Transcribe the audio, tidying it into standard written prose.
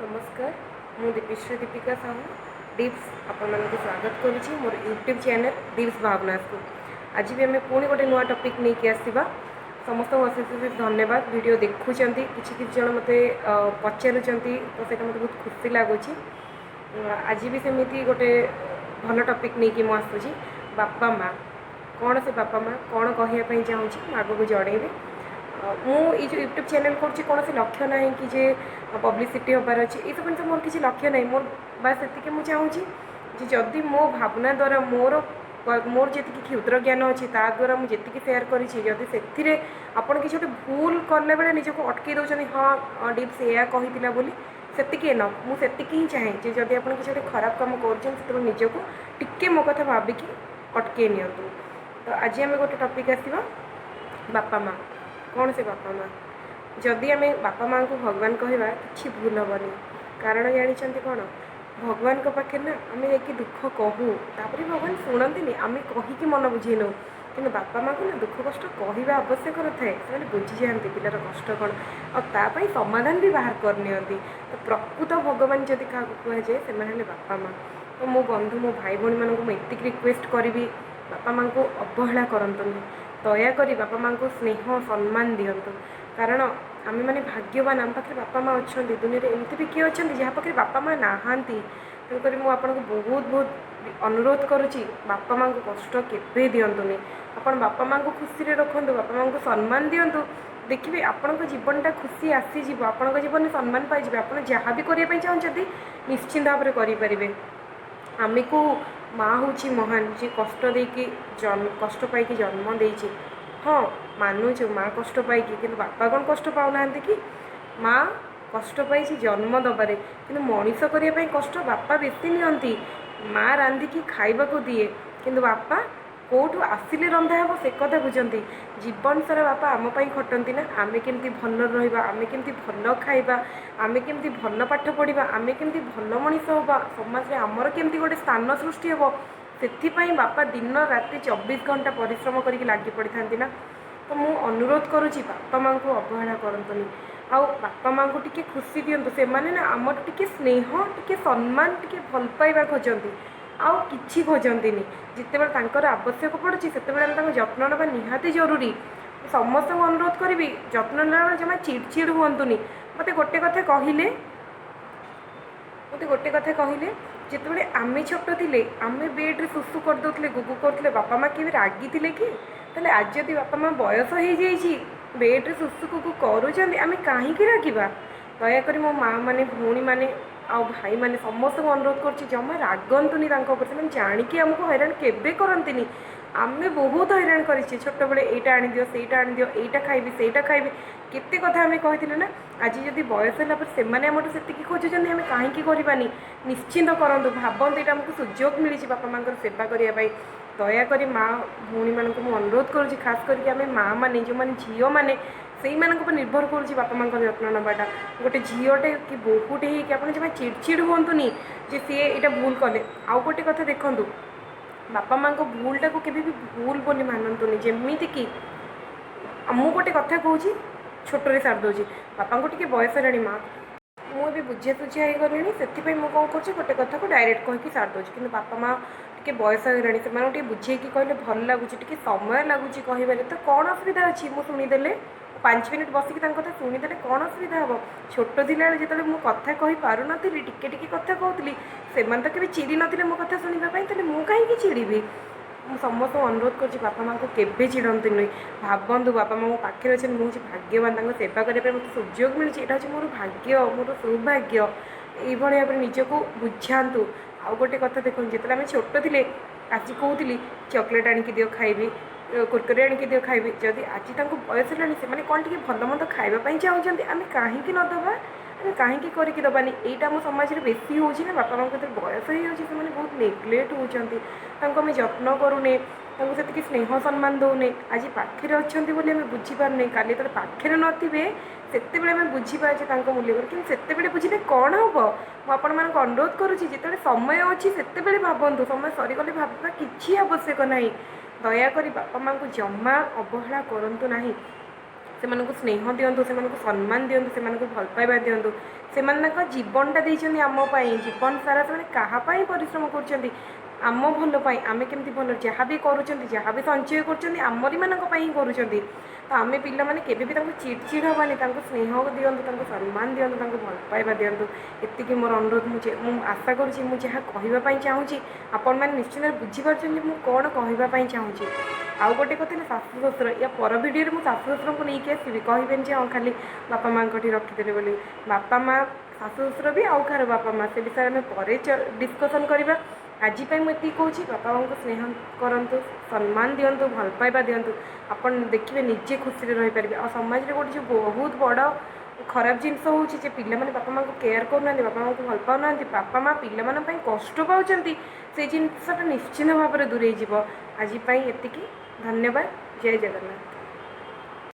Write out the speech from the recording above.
ନମସ୍କାର, ମୁଁ ଦୀପଶ୍ରୀ ଦୀପିକା ସାହୁ ଡିପ୍ସ ଆପଣମାନଙ୍କୁ ସ୍ୱାଗତ କରୁଛି ମୋର ୟୁଟ୍ୟୁବ୍ ଚ୍ୟାନେଲ୍ ଡିପ୍ସ ଭାବନାସକୁ। ଆଜି ବି ଆମେ ପୁଣି ଗୋଟେ ନୂଆ ଟପିକ୍ ନେଇକି ଆସିବା। ସମସ୍ତଙ୍କୁ ଅଶେଷ ଅଶେଷ ଧନ୍ୟବାଦ, ଭିଡ଼ିଓ ଦେଖୁଛନ୍ତି। କିଛି କିଛି ଜଣ ମୋତେ ପଚାରୁଛନ୍ତି, ତ ସେଇଟା ମୋତେ ବହୁତ ଖୁସି ଲାଗୁଛି। ଆଜି ବି ସେମିତି ଗୋଟେ ଭଲ ଟପିକ୍ ନେଇକି ମୁଁ ଆସୁଛି। ବାପା ମା କ'ଣ, ସେ ବାପା ମା କ'ଣ କହିବା ପାଇଁ ଚାହୁଁଛି, ମୁଁ ଆଗକୁ ଜଣେଇବି। ମୁଁ ଏଇ ଯେଉଁ ୟୁଟ୍ୟୁବ୍ ଚ୍ୟାନେଲ୍ କରୁଛି, କୌଣସି ଲକ୍ଷ୍ୟ ନାହିଁ କି ଯେ ପବ୍ଲିସିଟି ହେବାର ଅଛି। ଏଇସବୁ ଜିନିଷ ମୋର କିଛି ଲକ୍ଷ୍ୟ ନାହିଁ। ମୋର ବାସ୍ ସେତିକି ମୁଁ ଚାହୁଁଛି ଯେ ଯଦି ମୋ ଭାବନା ଦ୍ୱାରା, ମୋର ଯେତିକି କ୍ଷୁଦ୍ର ଜ୍ଞାନ ଅଛି, ତା ଦ୍ୱାରା ମୁଁ ଯେତିକି ସେୟାର କରିଛି, ଯଦି ସେଥିରେ ଆପଣ କିଛି ଗୋଟେ ଭୁଲ କଲାବେଳେ ନିଜକୁ ଅଟକେଇ ଦେଉଛନ୍ତି, ହଁ ଡିପ୍ସ ଏଇଆ କହିଥିଲା ବୋଲି, ସେତିକି ଏନଫ୍। ମୁଁ ସେତିକି ହିଁ ଚାହେଁ ଯେ ଯଦି ଆପଣ କିଛି ଗୋଟେ ଖରାପ କାମ କରୁଛନ୍ତି, ସେତେବେଳେ ନିଜକୁ ଟିକେ ମୋ କଥା ଭାବିକି ଅଟକେଇ ନିଅନ୍ତୁ। ତ ଆଜି ଆମେ ଗୋଟେ ଟପିକ୍ ଆସିବା, ବାପା ମା କ'ଣ। ସେ ବାପା ମା, ଯଦି ଆମେ ବାପା ମାଆଙ୍କୁ ଭଗବାନ କହିବା, କିଛି ଭୁଲ ହେବନି। କାରଣ ଜାଣିଛନ୍ତି କ'ଣ? ଭଗବାନଙ୍କ ପାଖରେ ନା ଆମେ ଯାଇକି ଦୁଃଖ କହୁ, ତାପରେ ଭଗବାନ ଶୁଣନ୍ତିନି, ଆମେ କହିକି ମନ ବୁଝେଇ ନେଉ। କିନ୍ତୁ ବାପା ମାଆଙ୍କୁ ନା ଦୁଃଖ କଷ୍ଟ କହିବା ଆବଶ୍ୟକ ନଥାଏ। ସେମାନେ ବୁଝିଯାଆନ୍ତି ପିଲାର କଷ୍ଟ କ'ଣ, ଆଉ ତା ପାଇଁ ସମାଧାନ ବି ବାହାର କରିନିଅନ୍ତି। ତ ପ୍ରକୃତ ଭଗବାନ ଯଦି କାହାକୁ କୁହାଯାଏ, ସେମାନେ ହେଲେ ବାପା ମା'। ତ ମୋ ବନ୍ଧୁ, ମୋ ଭାଇ ଭଉଣୀମାନଙ୍କୁ ମୁଁ ଏତିକି ରିକ୍ୱେଷ୍ଟ କରିବି, ବାପା ମାଆଙ୍କୁ ଅବହେଳା କରନ୍ତୁନି। ଦୟାକରି ବାପା ମାଆଙ୍କୁ ସ୍ନେହ ସମ୍ମାନ ଦିଅନ୍ତୁ, କାରଣ ଆମେମାନେ ଭାଗ୍ୟବାନ, ଆମ ପାଖରେ ବାପା ମା' ଅଛନ୍ତି। ଦୁନିଆରେ ଏମିତି ବି କିଏ ଅଛନ୍ତି ଯାହା ପାଖରେ ବାପା ମା' ନାହାନ୍ତି? ତେଣୁକରି ମୁଁ ଆପଣଙ୍କୁ ବହୁତ ବହୁତ ଅନୁରୋଧ କରୁଛି, ବାପା ମାଆଙ୍କୁ କଷ୍ଟ କେବେ ଦିଅନ୍ତୁନି। ଆପଣ ବାପା ମାଆଙ୍କୁ ଖୁସିରେ ରଖନ୍ତୁ, ବାପା ମାଆଙ୍କୁ ସମ୍ମାନ ଦିଅନ୍ତୁ। ଦେଖିବେ ଆପଣଙ୍କ ଜୀବନଟା ଖୁସି ଆସିଯିବ, ଆପଣଙ୍କ ଜୀବନରେ ସମ୍ମାନ ପାଇଯିବେ। ଆପଣ ଯାହା ବି କରିବା ପାଇଁ ଚାହୁଁଛନ୍ତି, ନିଶ୍ଚିନ୍ତ ଭାବରେ କରିପାରିବେ। ଆମେ କହୁ ମା ହେଉଛି ମହାନ, ଯିଏ କଷ୍ଟ ଦେଇକି କଷ୍ଟ ପାଇକି ଜନ୍ମ ଦେଇଛି। ହଁ, ମାନୁଛୁ ମା କଷ୍ଟ ପାଇକି, କିନ୍ତୁ ବାପା କ'ଣ କଷ୍ଟ ପାଉନାହାନ୍ତି କି? ମା କଷ୍ଟ ପାଇଛି ଜନ୍ମ ଦେବାରେ, କିନ୍ତୁ ମଣିଷ କରିବା ପାଇଁ କଷ୍ଟ ବାପା ବେଶୀ ନିଅନ୍ତି। ମା ରାନ୍ଧିକି ଖାଇବାକୁ ଦିଏ, କିନ୍ତୁ ବାପା କେଉଁଠୁ ଆସିଲେ ରନ୍ଧା ହେବ ସେ କଥା ବୁଝନ୍ତି। ଜୀବନ ସାରା ବାପା ଆମ ପାଇଁ ଖଟନ୍ତି ନା, ଆମେ କେମିତି ଭଲରେ ରହିବା, ଆମେ କେମିତି ଭଲ ଖାଇବା, ଆମେ କେମିତି ଭଲ ପାଠ ପଢ଼ିବା, ଆମେ କେମିତି ଭଲ ମଣିଷ ହେବା, ସମାଜରେ ଆମର କେମିତି ଗୋଟେ ସ୍ଥାନ ସୃଷ୍ଟି ହେବ, ସେଥିପାଇଁ ବାପା ଦିନ ରାତି 24 ଘଣ୍ଟା ପରିଶ୍ରମ କରିକି ଲାଗି ପଡ଼ିଥାନ୍ତି ନା। ତ ମୁଁ ଅନୁରୋଧ କରୁଛି, ବାପା ମାଆଙ୍କୁ ଅବହେଳା କରନ୍ତୁନି ଆଉ ବାପା ମାଆଙ୍କୁ ଟିକେ ଖୁସି ଦିଅନ୍ତୁ। ସେମାନେ ନା ଆମଠୁ ଟିକେ ସ୍ନେହ, ଟିକେ ସମ୍ମାନ, ଟିକେ ଭଲ ପାଇବା ଖୋଜନ୍ତି, ଆଉ କିଛି ଖୋଜନ୍ତିନି। ଯେତେବେଳେ ତାଙ୍କର ଆବଶ୍ୟକ ପଡ଼ୁଛି, ସେତେବେଳେ ଆମେ ତାଙ୍କ ଯତ୍ନ ନେବା ନିହାତି ଜରୁରୀ। ସମସ୍ତଙ୍କୁ ଅନୁରୋଧ କରିବି, ଯତ୍ନ ନେଲା ବେଳେ ଜମା ଚିଡ଼ଚିଡ଼ ହୁଅନ୍ତୁନି। ମୋତେ ଗୋଟେ କଥା କହିଲେ, ଯେତେବେଳେ ଆମେ ଛୋଟ ଥିଲେ, ଆମେ ବେଡ଼୍ରେ ଶୁଶୁ କରିଦେଉଥିଲେ, ଗୁଗୁ କରୁଥିଲେ, ବାପା ମା' କେବେ ରାଗିଥିଲେ କି? ତାହେଲେ ଆଜି ଯଦି ବାପା ମା' ବୟସ ହେଇଯାଇଛି, ବେଡ଼୍ରେ ଶୁଶୁ ଗୁଗୁ କରୁଛନ୍ତି, ଆମେ କାହିଁକି ରାଗିବା? ଦୟାକରି ମୋ ମା' ମାନେ, ଭଉଣୀମାନେ ଆଉ ଭାଇମାନେ, ସମସ୍ତଙ୍କୁ ଅନୁରୋଧ କରୁଛି, ଜମା ରାଗନ୍ତୁନି ତାଙ୍କ ଉପରେ। ସେମାନେ ଜାଣିକି ଆମକୁ ହଇରାଣ କେବେ କରନ୍ତିନି। ଆମେ ବହୁତ ହଇରାଣ କରିଛେ ଛୋଟବେଳେ। ଏଇଟା ଆଣିଦିଅ, ସେଇଟା ଆଣିଦିଅ, ଏଇଟା ଖାଇବି, ସେଇଟା ଖାଇବି, କେତେ କଥା ଆମେ କହିଥିଲେ ନା। ଆଜି ଯଦି ବୟସ ହେଲା ପରେ ସେମାନେ ଆମଠୁ ସେତିକି ଖୋଜୁଛନ୍ତି, ଆମେ କାହିଁକି କରିବାନି? ନିଶ୍ଚିନ୍ତ କରନ୍ତୁ। ଭାବନ୍ତୁ, ଏଇଟା ଆମକୁ ସୁଯୋଗ ମିଳିଛି ବାପା ମାଆଙ୍କର ସେବା କରିବା ପାଇଁ। ଦୟାକରି ମା ଭଉଣୀମାନଙ୍କୁ ମୁଁ ଅନୁରୋଧ କରୁଛି, ଖାସ କରିକି ଆମେ ମା ମାନେ, ଯେଉଁମାନେ ଝିଅମାନେ, ସେଇମାନଙ୍କ ଉପରେ ନିର୍ଭର କରୁଛି ବାପା ମାଆଙ୍କର ଯତ୍ନ ନେବାଟା। ଗୋଟେ ଝିଅଟେ କି ବୋହୂଟେ ହେଇକି ଆପଣ ଜମା ଚିଡ଼ଚିଡ଼ ହୁଅନ୍ତୁନି ଯେ ସିଏ ଏଇଟା ଭୁଲ କଲେ। ଆଉ ଗୋଟେ କଥା ଦେଖନ୍ତୁ, ବାପା ମାଆଙ୍କ ଭୁଲଟାକୁ କେବେ ବି ଭୁଲ ବୋଲି ମାନନ୍ତୁନି। ଯେମିତିକି ମୁଁ ଗୋଟେ କଥା କହୁଛି, ଛୋଟରେ ସାରି ଦେଉଛି। ବାପାଙ୍କୁ ଟିକେ ବୟସ ହେଲାଣି, ମା ମୁଁ ଏବେ ବୁଝିଆ ସୁଝିଆ ହେଇଗଲିଣି, ସେଥିପାଇଁ ମୁଁ କ'ଣ କରୁଛି, ଗୋଟେ କଥାକୁ ଡାଇରେକ୍ଟ କହିକି ସାରି ଦେଉଛି। କିନ୍ତୁ ବାପା ମା ଟିକେ ବୟସ ହେଇଗଲାଣି, ସେମାନଙ୍କୁ ଟିକେ ବୁଝେଇକି କହିଲେ ଭଲ ଲାଗୁଛି। ଟିକେ ସମୟ ଲାଗୁଛି କହିବାରେ, ତ କ'ଣ ଅସୁବିଧା ଅଛି? ମୁଁ ଶୁଣିଦେଲେ, 5 ମିନିଟ୍ ବସିକି ତାଙ୍କ କଥା ଶୁଣିଦେଲେ କ'ଣ ଅସୁବିଧା ହେବ? ଛୋଟ ଥିଲାବେଳେ ଯେତେବେଳେ ମୁଁ କଥା କହିପାରୁନଥିଲି, ଟିକେ ଟିକେ କଥା କହୁଥିଲି, ସେମାନେ ତ କେବେ ଚିଡ଼ି ନଥିଲେ ମୋ କଥା ଶୁଣିବା ପାଇଁ, ତାହେଲେ ମୁଁ କାହିଁକି ଚିଡ଼ିବି? ମୁଁ ସମସ୍ତଙ୍କୁ ଅନୁରୋଧ କରୁଛି, ବାପା ମାଆଙ୍କୁ କେବେ ଚିଡ଼ନ୍ତୁନି। ଭାବନ୍ତୁ, ବାପା ମା ମୋ ପାଖରେ ଅଛନ୍ତି, ମୁଁ ହେଉଛି ଭାଗ୍ୟବାନ। ତାଙ୍କ ସେବା କରିବା ପାଇଁ ମୋତେ ସୁଯୋଗ ମିଳିଛି, ଏଇଟା ହେଉଛି ମୋର ଭାଗ୍ୟ, ମୋର ସୌଭାଗ୍ୟ। ଏଇଭଳି ଭାବରେ ନିଜକୁ ବୁଝାନ୍ତୁ। ଆଉ ଗୋଟେ କଥା ଦେଖନ୍ତୁ, ଯେତେବେଳେ ଆମେ ଛୋଟ ଥିଲେ, ଆଜି କହୁଥିଲି ଚକୋଲେଟ୍ ଆଣିକି ଦିଅ ଖାଇବି, କୁରକୁରେ ଆଣିକି ଦିଅ ଖାଇବି। ଯଦି ଆଜି ତାଙ୍କୁ ବୟସ ହେଲାଣି, ସେମାନେ କ'ଣ ଟିକେ ଭଲ ମନ୍ଦ ଖାଇବା ପାଇଁ ଚାହୁଁଛନ୍ତି, ଆମେ କାହିଁକି ନ ଦେବା? ଆମେ କାହିଁକି କରିକି ଦେବାନି? ଏଇଟା ଆମ ସମାଜରେ ବେଶୀ ହେଉଛି ନା, ବାପା ମାଆଙ୍କ ଯେତେବେଳେ ବୟସ ହେଇଯାଉଛି, ସେମାନେ ବହୁତ ନେଗ୍ଲେକ୍ଟ ହେଉଛନ୍ତି। ତାଙ୍କୁ ଆମେ ଯତ୍ନ କରୁନେ, ତାଙ୍କୁ ସେତିକି ସ୍ନେହ ସମ୍ମାନ ଦେଉନେ। ଆଜି ପାଖରେ ଅଛନ୍ତି ବୋଲି ଆମେ ବୁଝିପାରୁନେ। କାଲି ଯେତେବେଳେ ପାଖରେ ନଥିବେ, ସେତେବେଳେ ଆମେ ବୁଝିବା ଯେ ତାଙ୍କ ମୂଲ୍ୟ କ'ଣ। କିନ୍ତୁ ସେତେବେଳେ ବୁଝିଲେ କ'ଣ ହେବ? ମୁଁ ଆପଣମାନଙ୍କୁ ଅନୁରୋଧ କରୁଛି, ଯେତେବେଳେ ସମୟ ଅଛି ସେତେବେଳେ ଭାବନ୍ତୁ। ସମୟ ସରିଗଲେ ଭାବିବା କିଛି ଆବଶ୍ୟକ ନାହିଁ। ଦୟାକରି ବାପା ମାଆଙ୍କୁ ଜମା ଅବହେଳା କରନ୍ତୁ ନାହିଁ। ସେମାନଙ୍କୁ ସ୍ନେହ ଦିଅନ୍ତୁ, ସେମାନଙ୍କୁ ସମ୍ମାନ ଦିଅନ୍ତୁ, ସେମାନଙ୍କୁ ଭଲ ପାଇବା ଦିଅନ୍ତୁ। ସେମାନେ ତାଙ୍କ ଜୀବନଟା ଦେଇଛନ୍ତି ଆମ ପାଇଁ। ଜୀବନ ସାରା ସେମାନେ କାହା ପାଇଁ ପରିଶ୍ରମ କରୁଛନ୍ତି? ଆମ ଭଲ ପାଇଁ। ଆମେ କେମିତି ଭଲ, ଯାହା ବି କରୁଛନ୍ତି, ଯାହା ବି ସଞ୍ଚୟ କରୁଛନ୍ତି, ଆମରିମାନଙ୍କ ପାଇଁ ହିଁ କରୁଛନ୍ତି। ତ ଆମେ ପିଲାମାନେ କେବେ ବି ତାଙ୍କୁ ଚିଡ଼ଚିଡ଼ ହେବାନି। ତାଙ୍କୁ ସ୍ନେହ ଦିଅନ୍ତୁ, ତାଙ୍କୁ ସମ୍ମାନ ଦିଅନ୍ତୁ, ତାଙ୍କୁ ଭଲ ପାଇବା ଦିଅନ୍ତୁ। ଏତିକି ମୋର ଅନୁରୋଧ। ମୁଁ ଆଶା କରୁଛି ମୁଁ ଯାହା କହିବା ପାଇଁ ଚାହୁଁଛି, ଆପଣମାନେ ନିଶ୍ଚିନ୍ତ ବୁଝିପାରୁଛନ୍ତି ମୁଁ କ'ଣ କହିବା ପାଇଁ ଚାହୁଁଛି। ଆଉ ଗୋଟେ କଥା ହେଲା ଶାଶୁ ଶ୍ୱଶୁର। ୟା ପର ଭିଡ଼ିଓରେ ମୁଁ ଶାଶୁ ଶ୍ୱଶୁରଙ୍କୁ ନେଇକି ଆସିବି। କହିବେନି ଯେ ହଁ, ଖାଲି ବାପା ମାଆଙ୍କଠି ରଖିଦେଲେ ବୋଲି। ବାପା ମା, ଶାଶୁ ଶ୍ୱଶୁର ବି ଆଉ କାହାର ବାପା ମା, ସେ ବିଷୟରେ ଆମେ ପରେ ଡିସ୍କସନ୍ କରିବା। ଆଜି ପାଇଁ ମୁଁ ଏତିକି କହୁଛି, ବାପା ମାଆଙ୍କୁ ସ୍ନେହ କରନ୍ତୁ, ସମ୍ମାନ ଦିଅନ୍ତୁ, ଭଲ ପାଇବା ଦିଅନ୍ତୁ। ଆପଣ ଦେଖିବେ ନିଜେ ଖୁସିରେ ରହିପାରିବେ। ଆଉ ସମାଜରେ ଗୋଟେ ଯେଉଁ ବହୁତ ବଡ଼ ଖରାପ ଜିନିଷ ହେଉଛି ଯେ ପିଲାମାନେ ବାପା ମାଆଙ୍କୁ କେୟାର କରୁନାହାନ୍ତି, ବାପା ମାଆଙ୍କୁ ଭଲ ପାଉନାହାନ୍ତି, ବାପା ମା ପିଲାମାନଙ୍କ ପାଇଁ କଷ୍ଟ ପାଉଛନ୍ତି, ସେଇ ଜିନିଷଟା ନିଶ୍ଚିନ୍ତ ଭାବରେ ଦୂରେଇ ଯିବ। ଆଜି ପାଇଁ ଏତିକି। ଧନ୍ୟବାଦ। ଜୟ ଜଗନ୍ନାଥ।